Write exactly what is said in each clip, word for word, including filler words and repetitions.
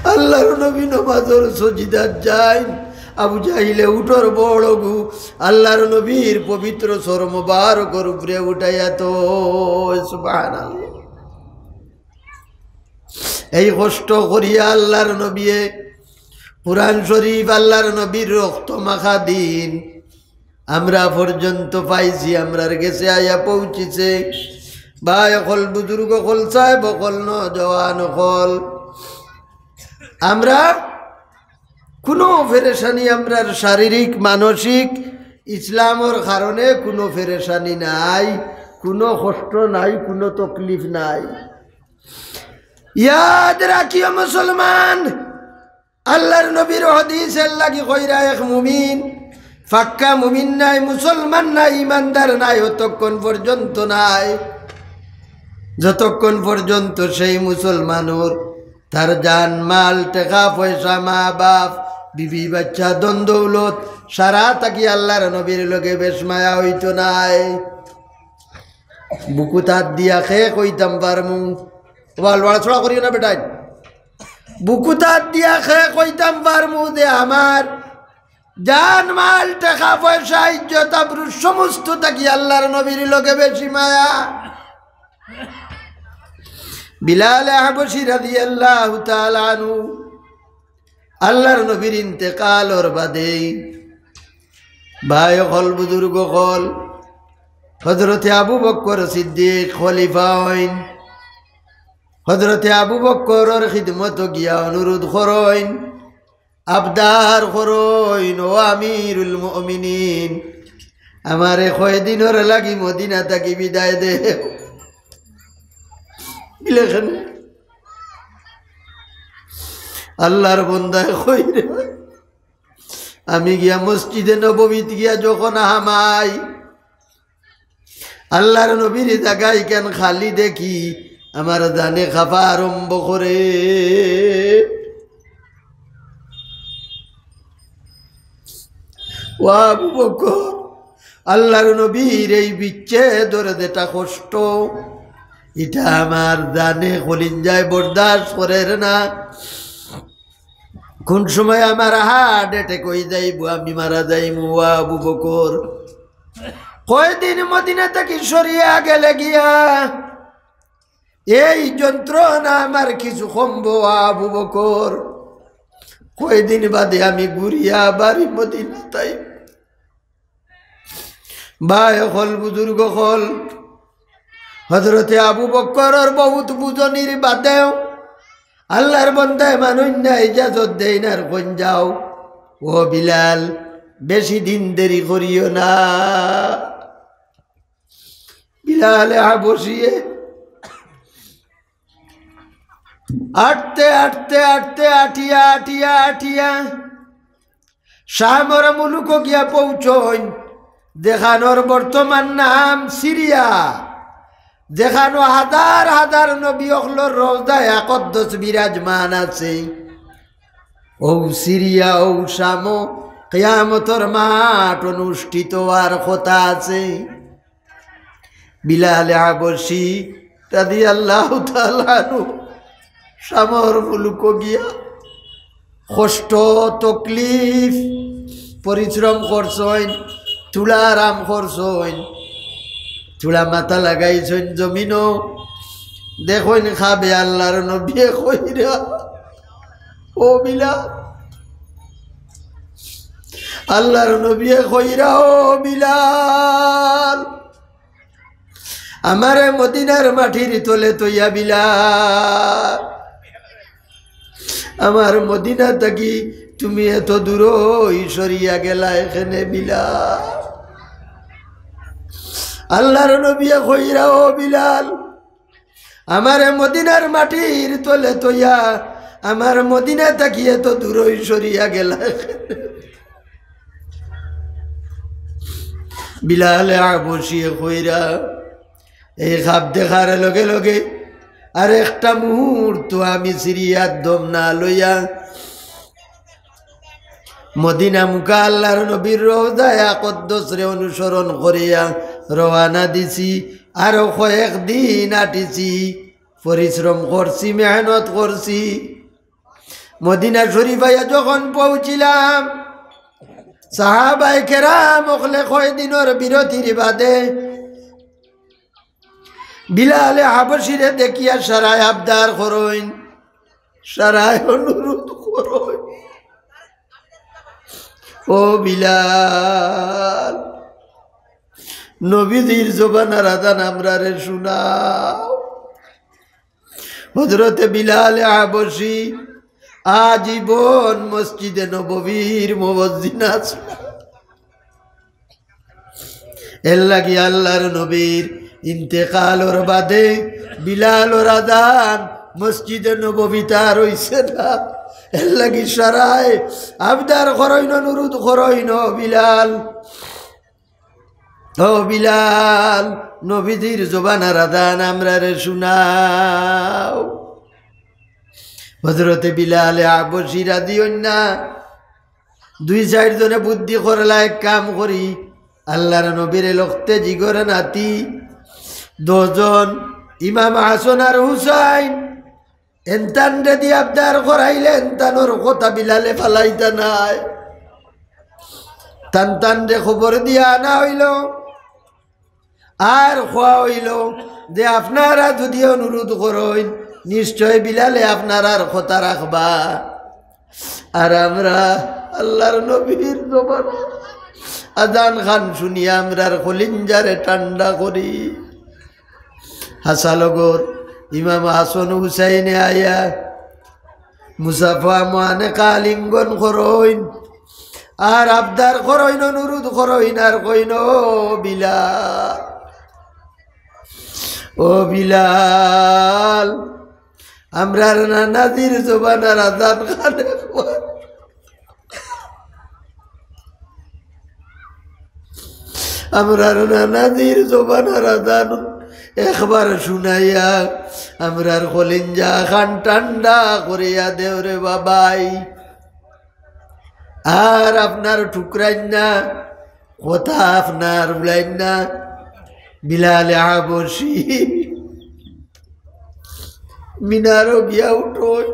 আল্লাহর নবী নমাজর সজিদাত যাইন, আবু জাহিলে উটর বড়গু আল্লাহর নবীর পবিত্র সর মোবারকর উপরে উঠাইয়া তো, সুবহানাল্লাহ। এই কষ্ট করিয়া আল্লাহর নবীয়ে কোরআন শরীফ, আল্লাহর নবীর রক্ত মাখা দিন আমরা পর্যন্ত পাইছি, আমরার গেছে আইয়া পৌঁছিছে। ভাই অকল, বুজুর্গ অকল, সাহেব অকল, নওজোয়ান অকল, আমরা কুনু পেরেশানি, আমরার শারীরিক, মানসিক, ইসলামর কারণে কুনু পেরেশানি নাই, কুনু কষ্ট নাই, কুনু তকলিফ নাই। ইয়াদ রাখিও মুসলমান, আল্লাহর নবীর হাদিসর লাগি কইরা, এক মুমিন, পাক্কা মুমিন নাই, মুসলমান নাই, ইমানদার নাই, অতক্ষণ পর্যন্ত নাই, যতক্ষণ পর্যন্ত সেই মুসলমানর তার জান, মাল, টেকা, পয়সা, মা, বাপ, বিবি, বাচ্চা, ধন, দৌলত, সারা থাকি আল্লাহর নবীর লগে বেশ মায়া অইতো নায়। বুকুত আত দিয়া কে কইতাম পারমু, ওবা, লড়াচড়া করিও না বেটাইন। বুকুত আত দিয়া কে কইতাম পারমু যে আমার জান, মাল, টেকা, পয়সা, ইজ্জত, আবরু সমস্ত থাকি আল্লাহর নবীর লগে বেশি মায়া। বিলাল হাবশী রাদিয়াল্লাহু তাআলা আনহু, আল্লাহর নবীর ইন্তেকালর বাদে ভাই অকল, বুজুর্গ অকল, হযরতে আবু বকর সিদ্দিক খলিফা অইন। হযরতে আবু বকরর খিদমতো গিয়া অনুরোধ করইন, আবদার করইন, "ও আমিরুল মুমিনিন, আমারে কয়দিনর লাগি মদিনা থাকি বিদায় দেও।" বিলে কেনে? আল্লাহর বন্দায় কইরা, "আমি গিয়া মসজিদে নববীত গিয়া যখন হামাই, আল্লাহর নবীর জাগা ইখান খালি দেখি, আমার জানে খাফা আরম্ভ করে।" ও আবু বকর, আল্লাহর নবীর এই বিচ্ছেদর যেটা কষ্ট, ইটা আমার জানে কলিজায় বরদাস্ত করের না। কোন সময় আমার হার্ট অ্যাটাক অই যাইবো, আমি মারা যাইমু, ও আবু বকর। কয়দিন মদিনা থাকি সরিয়া গেলে গিয়া এই যন্ত্রণা আমার কিছু কমবো, আবু বকর। কয়দিন বাদে আমি ঘুরিয়া বাড়ি মদিনা তাই। ভাই অকল, বুজুর্গ অকল, হযরতে আবু বকরর বহুত বুঝনির বাদেও আল্লাহর বন্দায় মানুষ না ইজাজত দেইন আর কইন, "যাও, ও বিলাল, বেশি দিন দেরি করিও না।" বিলালে হাবশিয়ে আটতে, আটতে, আটতে, আটিয়া, আটিয়া, আটিয়া শামর মুলুকো গিয়া পৌঁছইন, যেখানোর বর্তমান নাম সিরিয়া, যেখানো হাজার হাজার নবী অকলর রওজায়ে আকদ্দস বিরাজমান আছে। ও সিরিয়া, ও শামো কিয়ামতর মাঠ অনুষ্ঠিত অওয়ার কথা আছে। বিলালে হাবশি রাদিয়াল্লাহু তাআলা আনহু শামর মুলুকো গিয়া কষ্ট, তকলিফ, পরিশ্রম করছইন, থুড়া আরাম করছইন, থুড়া মাথা লাগাইছইন জমিনো। দেখইন খাবে আল্লাহর নবিয়ে কইরা, ও বিলাল, আল্লাহর নবিয়ে কইরা, ও বিলাল, আমারে মদিনার মাটির তলে তইয়া বিলাল, আমার মদিনা থাকি তুমি এত দূরই সরিয়া গেলায় কেনে বিলাল। আল্লাহর নবিয়ে কইরা, ও বিলাল, আমারে মদিনার মাটির তলে তইয়া আমার মদিনা থাকি এত দূরই সরিয়া গেলায় কেনে। বিলালে হাবশিয়ে কইরা, এই খাব দেখার লগে লগে আর একটা মুহূর্ত আমি সিরিয়ার দম না লইয়া মদিনা মুখা আল্লাহর নবীর রওজায়ে আকদ্দসরে অনুসরণ করিয়া রওয়ানা দিছি। আরো কয়েকদিন আটিছি, পরিশ্রম করছি, মেহনত করছি। মদিনা শরীফ আইয়া যখন পৌঁছিলাম, সাহাবায়ে কেরাম অকলে কয়দিনর বিরতির বাদে বিলালে হাবশিরে দেখিয়া সারায় আবদার করইন, সারায় অনুরোধ করইন, "ও বিলাল, নবীজির জবানার আজান আমরারে শুনাও।" হযরতে বিলালে হাবশি আজীবন মসজিদে নববীর মুয়াজ্জিন আছলা। এরলাগি আল্লার নবীর ইন্তেকালর বাদে বিলালর আজান মসজিদে নববীত আর অইছে না। এরলাগি সারায় আবদার করইন, অনুরোধ করইন, "ও বিলাল, ও বিলাল, নবীজির জবানার আজান আমরারে শুনাও।" হযরতে বিলালে হাবশি রাজি অইন না। দুই চাইর জনে বুদ্ধি করলা, "এক কাম করি, আল্লার নবীরে লখতে জিগরে নাতি, দুইজন ইমাম হাছন আর হুছাইন, এনতানরে দি আবদার করাইলে এনতানর কথা বিলালে ফালাইতা নায়।" তানতানরে খবর দিয়া আনা অইলো। আর কওয়া অইলো যে, "আপনারা যুদি অনুরোধ করইন, নিশ্চয় বিলালে আপনারার কথা রাখবা।" আর আমরা আল্লার নবীর জবানার আজান খান শুনিয়া আমরার কলিঞ্জারে ঠান্ডা করি। হাছালগর ইমাম হাছন হুছাইনে আইয়া মুসাফা মুআনেকা আলিঙ্গন করইন, আর আবদার করইন, অনুরোধ করইন, আর কইন, "ও বিলাল, ও বিলাল, আমরার নানাজির জবানার আজান খান একবার, আমরার নানাজির জবানার আজান একবার শুনাইয়া আমরার কলিঞ্জা খান ঠান্ডা করিয়া দেও রে বাবাই।" আর আপনার ঠুকরাইন না, কথা আপনার উড়াইন না। বিলালে হাবশি মিনারো গিয়া উঠইন,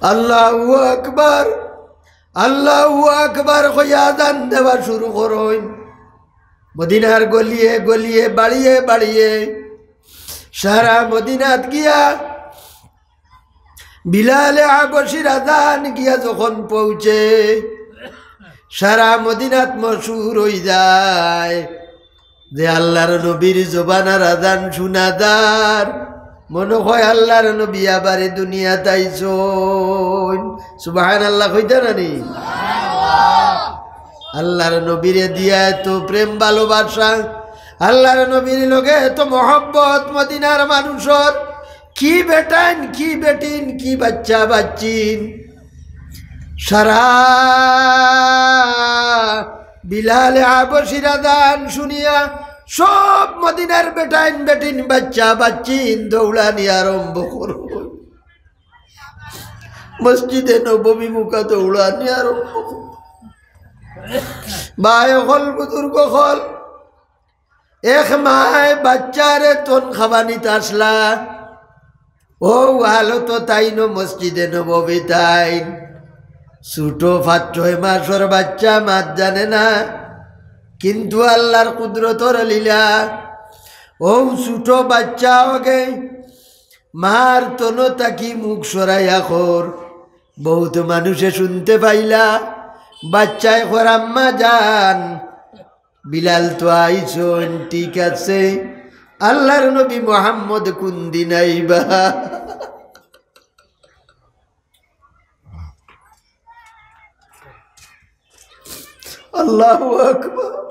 "আল্লাহু আকবার, আল্লাহু আকবার" কইয়া আজান দেওয়া শুরু করইন। মদিনার গলিয়ে গলিয়ে, বাড়িয়ে বাড়িয়ে, সারা মদিনাত গিয়া বিলালে হাবশির আজান গিয়া যখন পৌঁছে, সারা মদিনাত মশহুর অই যায় যে আল্লার নবীর জবানার আজান শুনা যার, মনো কয় আল্লার নবী আবার ই দুনিয়াত আইছইন। সুবহানাল্লাহ কইতা না নি? আল্লার নবীরে দিয়া এত প্রেম ভালোবাসা, আল্লার নবীর লগে এত মহব্বত মদিনার মানুষর, কি বেটাইন, কি বেটিন, কি বাচ্চা বাচ্চিন, সারা বিলালে হাবশির আজান শুনিয়া সব মদিনার বেটাইন বেটিন বাচ্চা বাচ্চিন দৌড়ানি আরম্ভ করইন। মসজিদে নববী মুখা দৌড়ানি আরম্ভ করইন। ভাই অকল, বুজুর্গ অকল, এক মায় বাচ্চারে স্তন খাবানিত আছলা, অউ হালতো তাইনও মসজিদে নববীত তাইন। ছোট পাঁচ ছয় মাসর বাচ্চা মাত জানে না, কিন্তু আল্লার কুদরতর লীলা। অউ ছোট বাচ্চা অগে মার স্তন থাকি মুখ সরাইয়া কর, বউত মানুষে শুনতে পাইলা, বাচ্চায় কর, "আম্মা জান, বিলাল তো আইছইন, ঠিক আছে, আল্লার নবী মোহাম্মদ কুনদিন আইবা?" আল্লাহু আকবার।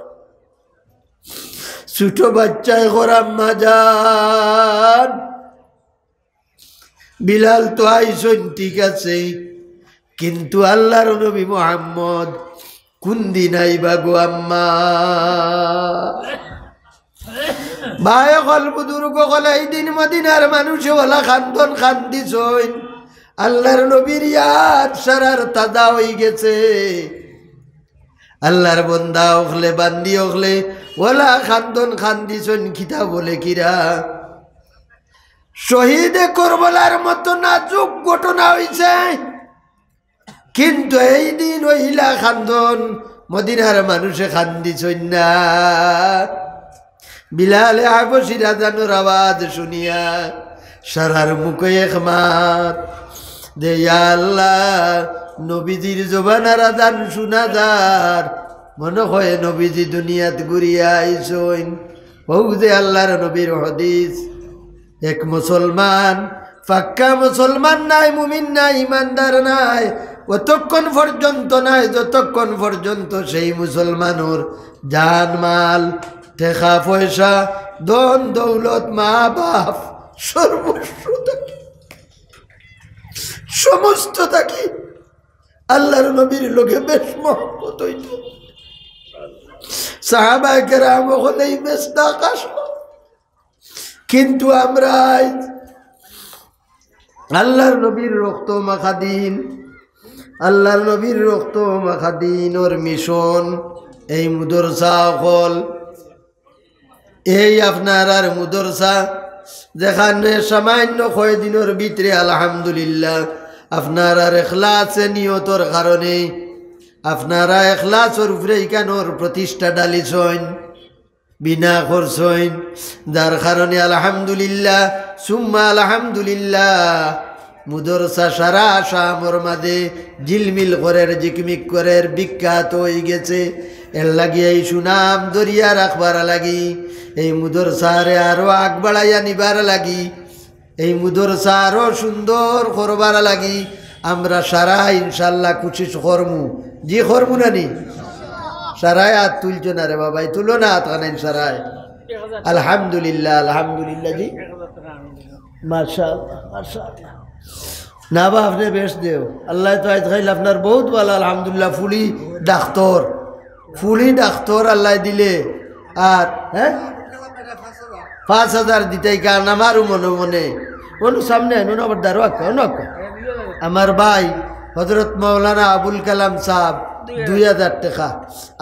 ছোট বাচ্চায় কর, "আম্মা জান, বিলাল তো আইছইন, ঠিক আছে, কিন্তু আল্লার নবী মোহাম্মদ কুনদিন আইবা গো আম্মা?" ভাই অকল, বুজুর্গ অকল, এই দিন মদিনার মানুষে অলা কান্দন কান্দিছইন। আল্লার নবীর ইয়াদ সারার তাজা অইগেছে। আল্লার বন্দা অকলে, বান্দি অকলে অলা কান্দন কান্দিছইন, কিতা বলে কিরা? শহীদে করবলার মতো নাজুক ঘটনা অইছে, কিন্তু এই দিন অইলা কান্দন মদিনার মানুষে কান্দিছইন না। বিলালে হাবশির আজানর আওয়াজ শুনিয়া সারার মুখে এক মাত দে, ইয়া আল্লাহ, নবীজির জবানার আজান শুনা যার, মনে হয় নবীজি দুনিয়াত ঘুরিয়া আইছইন। অউ যে আল্লাহর নবীর হাদিস, এক মুসলমান, পাক্কা মুসলমান নায়, মুমিন নায়, ইমানদার নায়, অতক্ষণ পর্যন্ত নায় যতক্ষণ পর্যন্ত সেই মুসলমানর জান মাল, টেকা পয়সা, ধন দৌলত, মা বাপ, সর্বস্ব থাকি, সমস্ত থাকি আল্লাহর নবীর লগে বেশ মহব্বত অইতো। সাহাবায়ে কেরাম অকলেই বেশ আকাশ। কিন্তু আমরা আইজ আল্লাহর নবীর রক্ত মাখা দিন, আল্লাহর নবীর রক্ত মাখা দিনর মিশন, এই মুদরসা অকল, এই আপনারার মুদরসা, যেখানে সামান্য কয়দিনর ভিতরে আলহামদুলিল্লাহ আপনারার এখলাসে নিয়তর কারণে, আপনারা এখলাসর উপরে ইখানর প্রতিষ্ঠা ডালিছইন, বিনা করছইন, যার কারণে আলহামদুলিল্লাহ, সুম্মা আলহামদুলিল্লাহ, মুদরসা সারা আসামর মাঝে ঝিলমিল করের, ঝিকমিক করের, বিখ্যাত অইগেছে। এরলাগি এই সুনাম ধরিয়া রাখবার লাগি, এই মুদরসারে আরো আগ বাড়াইয়া নিবার লাগি, এই মুদরসা আরো সুন্দর করবার লাগি আমরা সারা ইনশাআল্লাহ কুশিশ করমু। জি করমু না নি? সারায় আত তুলছো না রে বাবা, এই তুলো না আত খানাইন সারায়। আলহামদুলিল্লাহ, আলহামদুলিল্লাহ জি। মাশাআল্লাহ, মাশাআল্লাহ। না বা আপনে বেশ দেও। আল্লায় তো আইজ খাইল আপনার বউত ভালা, আলহামদুলিল্লাহ, ফুলি ডাক্তর। ফুলি ডাক্তর আল্লায় দিলে। আর, হ্যাঁ? পাঁচ হাজার দিতাই কান আমারও মনে মনে। অনু সামনে আইন, অনু আবার দাঁড়ো আক্কা, অনু আক্কা। আমার ভাই হযরত মাওলানা আবুল কালাম সাব দুই হাজার টেকা।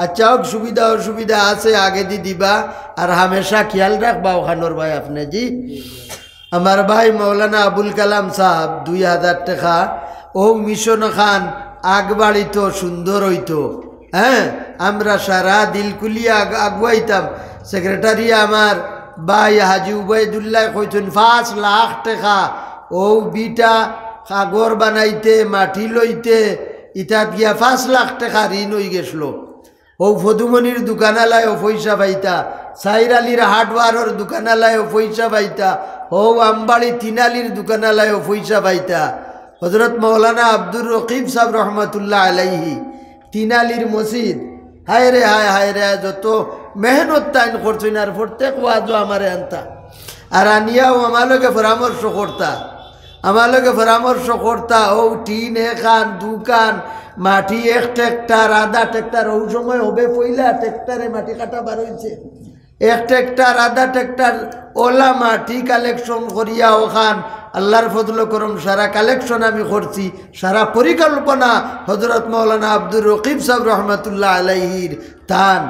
আচ্ছা, অউক সুবিধা অসুবিধা আছে, আগেদি দিবা। আর হামেশা খিয়াল রাখবা অখানর ভাই আপনে জি। আমার ভাই মাওলানা আবুল কালাম সাব দুই হাজার টেকা, অউ মিশন খান আগ বাড়িতো, সুন্দর অইতো। হ্যাঁ, আমরা সারা দিল খুলিয়া আগ-, আগুয়াইতাম। সেক্রেটারি আমার ভাই হাজি উবাইদুল্লায় কইছইন পাঁচ লাখ টেকা, অউ ভিটা কাগর বানাইতে, মাটি লইতে, ইতাত গিয়া পাঁচ লাখ টেকা ঋণ অইগেছলো। অউ ফদুমনির দোকানালায়ও পয়সা পাইতা, সাইর আলীর হার্ডওয়ারর দোকানালায়ও পয়সা পাইতা, অউ আমবাড়ি তিন আলীর দোকানালায়ও পয়সা পাইতা। হযরত মাওলানা আব্দুর রকিব সাব রহমাতুল্লাহ আলাইহি, তিন আলীর মসজিদ, হায় রে হায়, হায় রে হায়, যত মেহনত তাইন করছইন, আর প্রত্যেক ওয়াজও আমারে আনতা, আর আনিয়াও আমার লগে পরামর্শ করতা। আমার লগে পরামর্শ করতা, অউ টিন এখান, দুখান, মাটি এক ট্রেক্টর, আধা ট্রেক্টর, অউ সময় হবে পয়লা ট্রেক্টরে মাটি কাটা বার অইছে। এক ট্রেক্টর, আধা ট্রেক্টর অলা মাটি কালেকশন করিয়া অখান আল্লাহর ফজল করম সারা কালেকশন আমি করছি, সারা পরিকল্পনা হযরত মাওলানা আব্দুর রকিব সাব রহমাতুল্লাহ আলাইহির তান।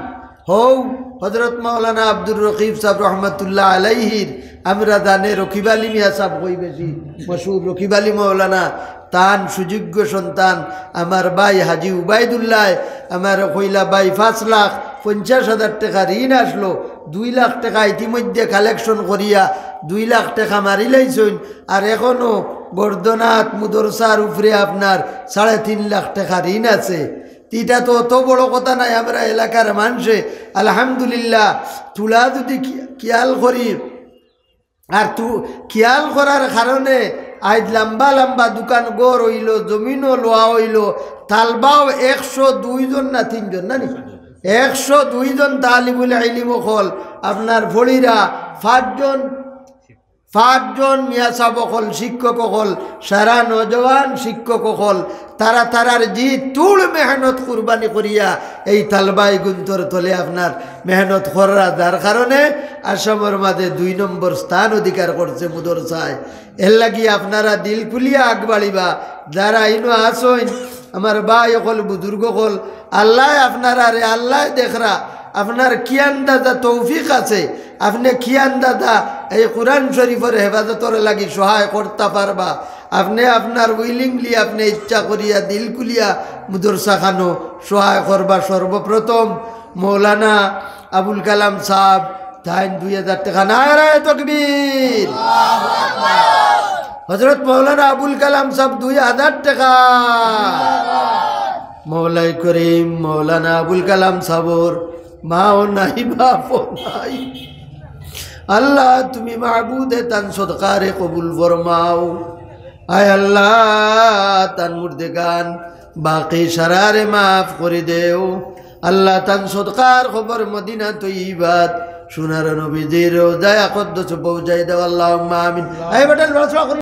হউ হযরত মাওলানা আব্দুর রকিব সাব রহমাতুল্লাহ আলাইহির, আমরা জানে রকিব আলী মিয়া সাব কই বেশি মশহুর, রকিব আলী মাওলানা, তান সুযোগ্য সন্তান আমার ভাই হাজি উবাইদুল্লায় আমারে কইলা, "ভাই, পাঁচ লাখ পঞ্চাশ হাজার টেকা ঋণ আছলো, দুই লাখ টেকা ইতিমধ্যে কালেকশন করিয়া দুই লাখ টেকা মারিলাইছইন, আর এখনো গর্দনাত মুদরসার উপরে আপনার সাড়ে তিন লাখ টেকা ঋণ আছে।" ইটা তো অত বড় কথা নায়, আমরা এলাকার মানষে আলহামদুলিল্লাহ তুলা যদি খি-, খিয়াল করি, আর তু-, খিয়াল করার কারণে আইজ লাম্বা লাম্বা দুখান ঘর অইলো, জমিনও লওয়া অইলো, তালবাও একশো দুই জন না তিন জন না নি? একশো দুই জন তালিবুল ইলিম অকল আপনার ফড়িরা, পাঁচজন পাঁচজন মিয়া সাব অকল, শিক্ষক অকল, সারা নওজোয়ান শিক্ষক অকল, তারা তারার জি তুড় মেহনত কুরবানি করিয়া এই তালবাই গুন্তর তলে আপনার মেহনত কররা, যার কারণে আসামর মাঝে দুই নম্বর স্থান অধিকার করছে মুদরসায়। এরলাগি আপনারা দিল খুলিয়া আগ বাড়িবা, যারা ইনো আছইন, আমার ভাই অকল, বুজুর্গ অকল, আল্লায় আপনারারে, আল্লায় দেখরা, আপনার কি আন্দাজা তৌফিক আছে, আপনে কি আন্দাজা এই কোরআন শরীফর হেফাজতর লাগি সহায় করতা পারবা, আপনে আপনার willingly, আপনে ইচ্ছা করিয়া, দিল খুলিয়া মাদ্রাসাখানো সহায় করবা। সর্বপ্রথম মৌলানা আবুল কালাম সাব, তাইন দুই হাজার টেকা। নারায়ে তকবীর। হযরত মৌলানা আবুল কালাম সাব দুই হাজার টেকা। মৌলায়ে করিম, মৌলানা আবুল কালাম সাবর মাও নাই, বাপও নাই। আল্লাহ, তুমি মাবুদে তান সদকারে কবুল ফরমাও। আয় আল্লাহ, তান মুর্দেগান বাকি সারারে মাফ করি দেও। আল্লাহ, তান সদকার কবর মদিনা তৈয়বাত সোনার নবীজির রওজায়ে আকদ্দসো পৌঁছাই দেও। আল্লাহুম্মা আমিন। এই বেটার ভাষা